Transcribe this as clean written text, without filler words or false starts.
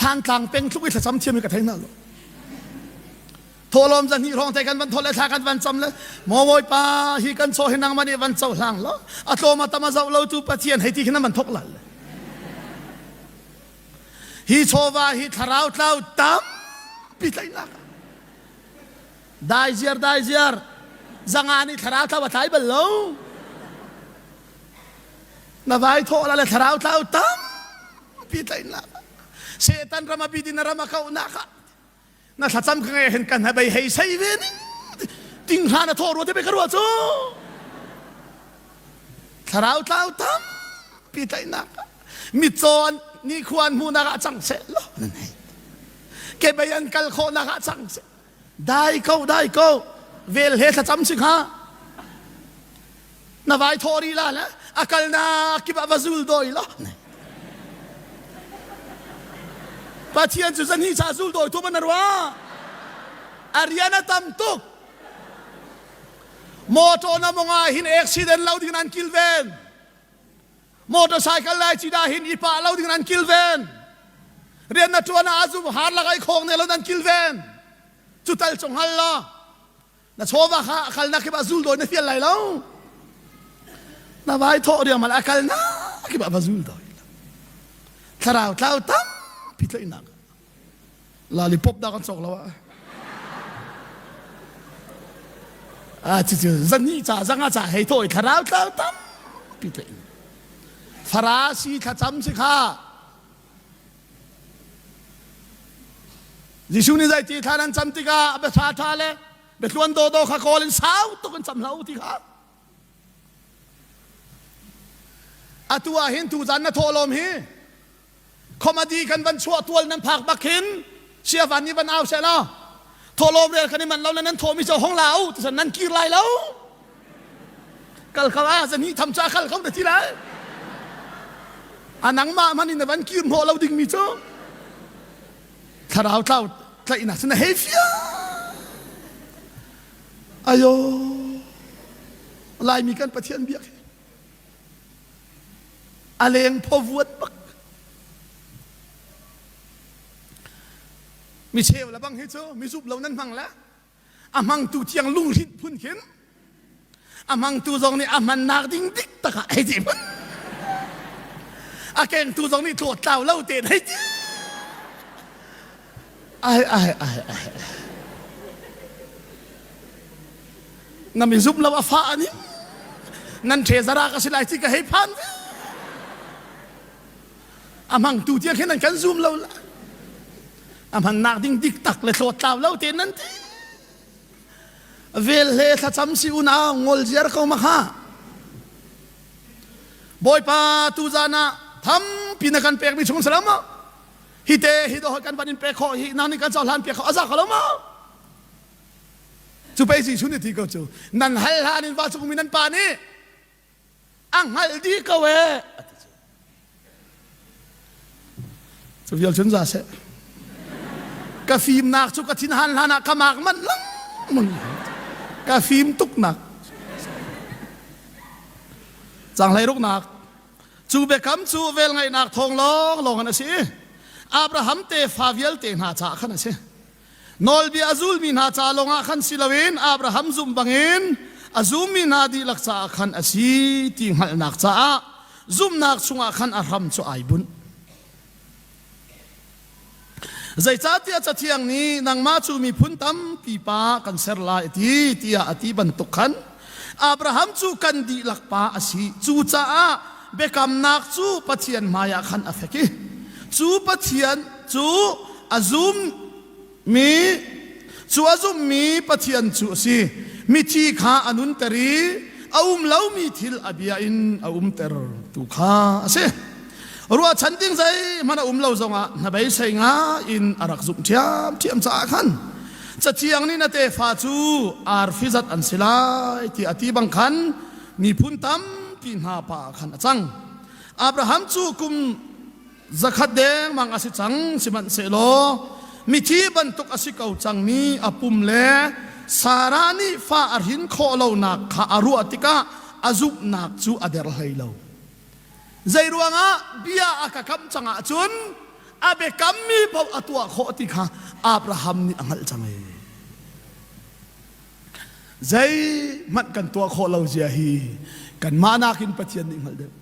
Thantlang peng tluk i thlacam thiam hi ka thei hna lo. Thawhlawm zan hnih hrawng te kan van thawh le thla kan van cam le maw Bawipa hi kan chaw hi nangmah nih van cohlang law a tlawm a tam a zoh lo tu Pathian hei ti khin an van thawk lal le. Hi chawva hi thlarau tlau tampi tlaihnak ah dai ziar dai ziar zanga nih thlarau tlau a tlai bal lo. Na vai thawh la le thlarau tlau tampi tlaihnak ah Satan ram a bidin ram a kauhnak ah na thlacam ka nge hin kan habei hei sei ve ning ting hla na thawh rua te be ka rua cu thlarau tlau tampi tlaihnak mitcaw ni khuan hmuhnak ah cang seh lo nan hei ke bei an kal khawhnak ah cang seh dai ko dai ko vel he thlacam si kha na vai thawh rih la le a kal na kip ah va zul doi lo Pathian cu zan hi cha zul doi tu man rua a rian a tam tuk motor na monga hin accident lo ding an kilven motorcycle lai chi da hin ipa lo ding an kilven rian na tuan ah azum har lakai khong ne lo nan kilven cu tal chung hal la Na chawva kha a kalnak kip ah zul dawi na fial lai lo. Na vai thawh riangmang a kalnak kip ah va zul dawi. Thlarau tlau tampi tlaihnak. Lollipop dah kan cawk lo ah. Ah cucu zani ca zanga ca hei thawh i thlarau tlau tampi tlaihnak. Farasi thlacam si kha Jesuh nih zei ti thla nan cam tikah a bia ṭha ṭha le biatluan dawdawh kha kawl in sau tuk in cam hlah u ti kha. Atu ah hin tuzan na thawhlawm hi comedy kan van chuah tual nan phak bak hin siavan nih van au seh law thawhlawm rel kan i manh lo le nan thawhmi cu hong la u ti nan kir lai lo kal kho ah zan hi tham ca kal kho na ti lai a nangmah hmanh in na van kir hnawh lo dingmi cu thlarau tlau tlaihnak cu na hei fia ayo laimi kan pathian biak hi a leng phaw bak mi cheu le bang hi cu mi zup lo nan hmang le a hmangtu thiang lunghrinh phun khin a hmangtu zong nih a hmannak ding dik tak ah hei ti phun a kengtu zong nih tlawt tlau lo tein hei ti ai ai ai ai na mi zum lo a fa ani nan ṭhe zara ka si lai ti ka hei phan ve a hmangtu tiang khin nan kan zum lo la a hmannak ding dik tak le tlawt tlau lo te nan ti vel hle thlacam si unau ngol ziar ko ma kha bawipa tu zan ah thampi na kan pek mi chung salam ma hi te hi do kan van in pek kho hi nang nih kan cohlan pek kho aza ko lo ma cu pei Jesuh nih ti ko cu nan hal hlan in vancung mi nan pa nih a hngalh dih ko ee a ti cu cu vial cun za seh ka fimnak cu ka thin han hlan ah ka mak manh lengmang ka fim tuknak canghlei ruknak cu biakam cu velngeihnak thawng lawng lawng an a si Abraham tefa vialte hna caah khan a si Nawlbia a zulmi hna ca lawngah khan si loin Abraham zumh bangin a zummi hna dihlak caah khan a si ti hngalhnak caah zumhnak chungah khan a hram cu ai bunh. Zeicahtiah Cathiang nih nangmah cu miphun tampi pa kan ser lai a ti tiah a ti bantuk khan Abraham cu kan dihlak pa a si. Cucaah biakamnak cu Pathian hmaiah khan a fek i cu Pathian cu a zummi cu a zummi Pathian cu a si. Mithi kha a nunter i a um lomi thil a bia in a umter tu kha a si. Ruahchan ding zeihmanh a um lo zongah hnabeisei ngai in a rak zumh ṭhiamṭhiam caah khan Cathiang nih na tefa cu arfi zat an si lai ti a ti bang khan miphun tampi hna pa ah khan a cang. Abraham cu kum zakhat dengmang a si cang sihmanhsehlaw mithi bantuk a si ko cangmi a pum le Sarah nih fa a hrin khawh lonak kha a ruah tikah a zumhnak cu a der hlei lo. Zei ruangah bia a ka kam cang ahcun A biakammi paoh a tuah khawh ti kha Abraham nih a hngalh cang ee. Zeihmanh kan tuah khawh lo zia hi kanmah nakin Pathian nih hngalh deuh.